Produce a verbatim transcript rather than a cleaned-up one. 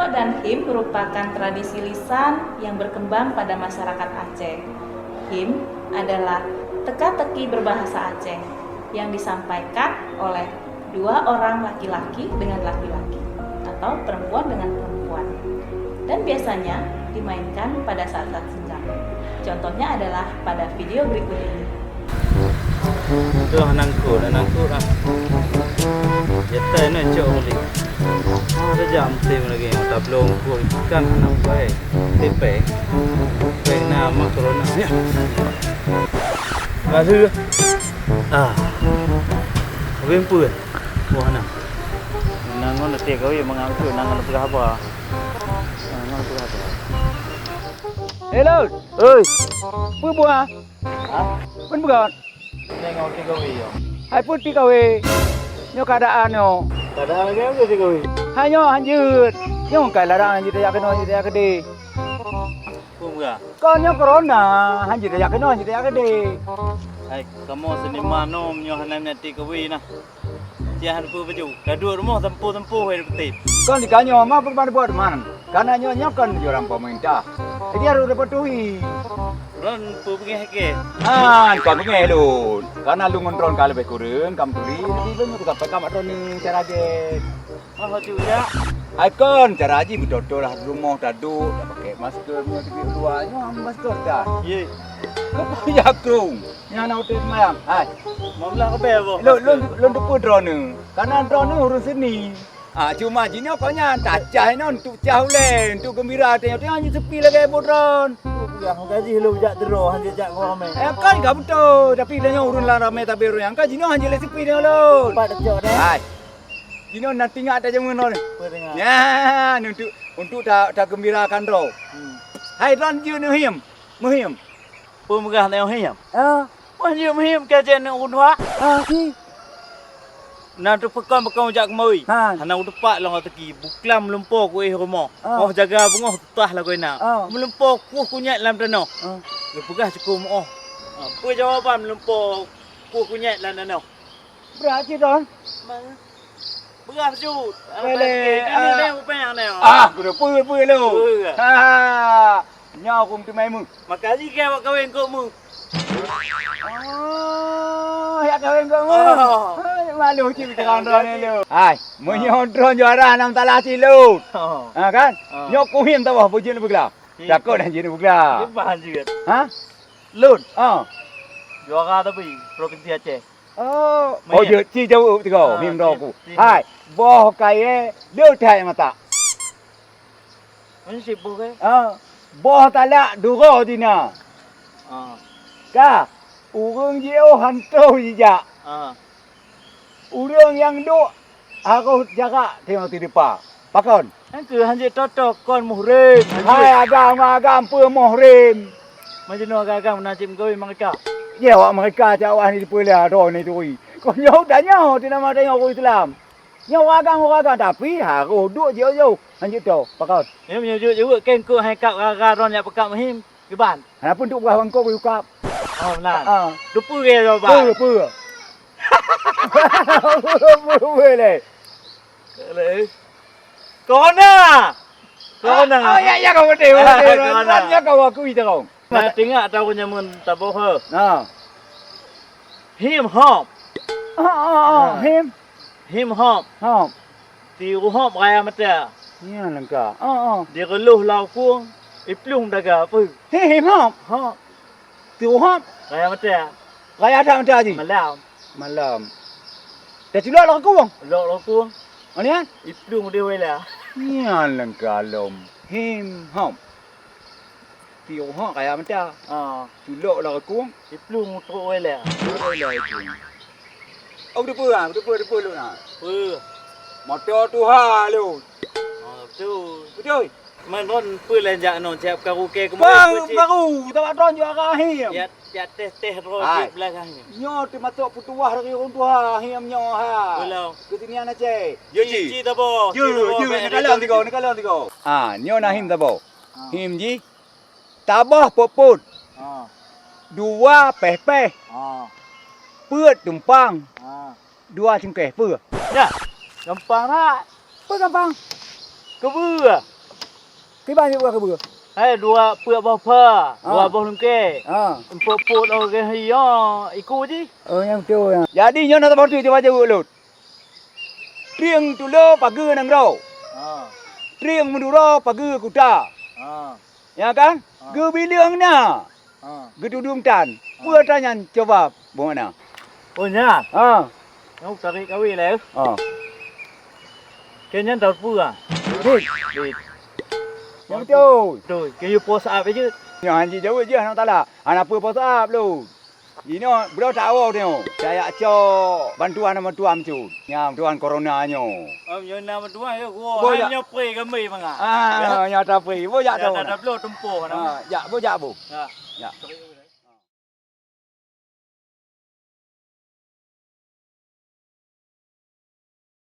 Dan him merupakan tradisi lisan yang berkembang pada masyarakat Aceh. Him adalah teka-teki berbahasa Aceh yang disampaikan oleh dua orang laki-laki dengan laki-laki atau perempuan dengan perempuan, dan biasanya dimainkan pada saat-saat senggang. Contohnya adalah pada video berikut ini. Tuh nangkut, nangkut ah. Jatah ni cok boleh. Ada jam tim lagi, tak belum pun kan nampai. Tepeng. Peng nama corona. Ya. Lalu. Ah. Habis pun. Wah nah. Nang ngono tiek gawe mangat tu, nang ngono peugah apa? Nang ngono peugah apa? Hello. Oi. Peue buah? Hah? Peue buah? Neng ngau tiek gawe yo. Hai peue tiek gawe? Nyoe keadaan nyoe. Keadaan lagi apa tiek gawe? Hai nyoe hanjeuet. Nyoe kai larang hanjeuet jak keunoe, hanjeuet jak keudeh. Peue buah? Kon nyoe corona, hanjeuet jak keunoe, hanjeuet jak keudeh. Hai, kamoe seniman nyoe hana meunyo tiek gawe nah. Siah hana peue baju. Ka duek rumoh tempoh-tempoh hai beutép. Kon di kanyoe ma peuban buet man. Kana nyoe nyoe kon anjuran pemerintah. Jadi harôh dipatuhi. Droen peue beungèh keu? Ah, kon beungèh lôn. Kana lôn ngon droen ka leubeh kureueng, ka meuturi. Jadi lôn nyoe kusampaikan bak droen ni cara jih. Oh, tu ya. Hai kon, cara jih beutôi-toi lah rumoh taduek, tapakèk masker, meunyoe teupie luwa, nyoe masker dah. Ye. Keupeue ya krueng? Nyan na hotel seumayang. Hai. Mamlah ke bèe, boh? Lôn, lôn, lôn teupeue droeneuh. Karena droeneuh ureueng seni. Ah, cuma jinoe kok nyan tacah inoe untuk cah ulèe, untuk gembira, tengok-tengok nyoe sepi lagèe boh droen. Peugah gaji lôn jak droe, hanjeuet jak ramè. Eh, kan ka beutôi, tapi tanyoe ureueng lam ramè tabé ureueng nyan, kan jinoe hanjeuet lé sepi tanyoe lôn. Pat tacok deh. Hai. Jinoe na tingak tajak meunoe. Peue tingak? Nyan, untuk, untuk ta-, tagembirakan droe. Hmm. Hai droen jeuet neuhiem, meuhiem. Peue meugah neuhiem? Ah. Wah, jeuet meuhiem ka jeuet neu ureueng tuha. Ah, si. Na teupeukon-peukon jak keumawi. Ha. Hana uteupak lom ateuki, buklam meulumpo kuéh rumoh. Ah. Moh jaga beungoh tutah lagoe na. Ah. Meulumpo kueh kunyat lam tanoh. Ah. Geupeugah cukôp meu'oh. Ah, peue jawaban meulumpo kueh kunyat lam tanoh? Brat cit, Don. Brat jut. Ele, ah. Ah, kuda peue, peue lo. Peue. Ha. Nyoe aku meuteumé mu. Makali ke awak kawin kok mu. Oh, ya kawin kok mu. Oh. Hai, malu cit bicara droen ni lo. Hai, meunyoe droen juara nam talah cit lo. Oh. Ha kan? Oh. Nyoe kuhim taboh bujur beugla. Takot dah jin beugla. Lepas jeuet. Ha? Lôn. Ha. Juara tapi provinsi Aceh. Oh, oh, jeuet ci jaweueb tiga, ah, mim droe ku. Hai, boh kayèe le that mata. Mana sih boh kayèe? Ah, boh talak duro dina. Ah. Ka, ureueng jiôh hantoh jijak. Ah. Ureueng nyang duek harôh jarak teungoh teudepa. Pakon? Nyang keuh hanjeuet toto kon muhrim. Hai agam, agam peue muhrim? Majinoe agam-agam na cit meugawi meureka. Ye, awak meureka cak awak ni dipeuleueh droe ni turi. Kon nyoe tanyoe teuh nama tanyoe ureueng Islam. Nyoe ureueng agam, ureueng agam, tapi harôh duek jiôh-jiôh. Hanjeuet to, pakon? Nyoe meunyoe jeuet-jeuet keu kok hai kap gara-gara droe nyak peukap muhim. Kiban? Hana pun untuk peugah bangkong yukap. Oh, meunan. Ah. Dupeue ke jawaban? Peue, peue. Peue, peue le. Le. Corona. Corona. Oh, ya, ya, kau betul, betul. Corona. Ya, kau akui terang. Nah, tengok tahu nyamun taboh. Nah. Him hop. Ah, ah, ah, him. Him hop. Hop. Tiru hop raya mata. Nyan lengka. Oh, oh. Di reloh lau kueng, iplueng daga apa? Him hop. Hop. Tiru hop. Raya mata. Raya that mata ji. Malam. Malam. Dah culok lau kueng. Lok lau kueng. Ani kan? Iplueng di wela. Nyan lengka lom. Him hop. Tiru hok kaya mata. Ha. Culok lam rakung. Iplueng trok wela. Trok wela itu. Oh, beutôi ah, beutôi, beutôi lu na. Peue? Moto tuha lu. Oh, beutôi. Beutôi. Man ron peue lan jak non siap karu ke keumu. Bang, karu, tak ada juara him. Ya, ya teh-teh ro di belakang ni. Nyoe teumasok peutuwah dari ureueng tuha him nyoe ha. Belum. Kesenian Aceh. Yo ji. Ji tabo. Yo, yo, ni kalon tiga, ni kalon tiga. Ha, nyoe na him tabo. Ha. Him jih, taboh peuet-peuet, ha, dua péh-péh, ha, peuet tumpang, ha, dua cungkéh. Peue? Dah, gampang that. Peue gampang? Keubeue. Kiban jeuet buka keubeueh? Hai, dua peuet boh pha, dua boh lungkée. Ha. Empuk-empuk lagée hai nyoe iku jih. Oh, nyang beutôi, ya. Jadi, nyoe na saboh teuk cuba jaweueb lôn. Trieng tulo pageue nanggroe. Ha. Trieng Madura pageue kuta. Ha. Ya kan? Ha. Geubileueng na. Ha. Geutudong tan. Ha. Peue atra nyan coba bungana? Oh, nyan? Ha. Nyang tarék kawé lé. Ha. Keu nyan tahu peue, ah? Dit. Dit. Nyang beutôi. Beutôi. Keu yue po saab jeuet. Nyan hanjeuet jaweueb jih aneuk tala. Hana peue po saab lôn. Inoe, bro, tak awoe nyoe. Saya cok bantuan sama tuan cut. Nyang tuan corona nyoe. Om nyoe na bantuan ya gua. Boh, ya. Nyoe pre kami manga. Ah, ya. Nyata pre. Boh, jak tu. Ada bloe tempoh nama. Ah, jak, boh, jak, boh. Ya. Ya.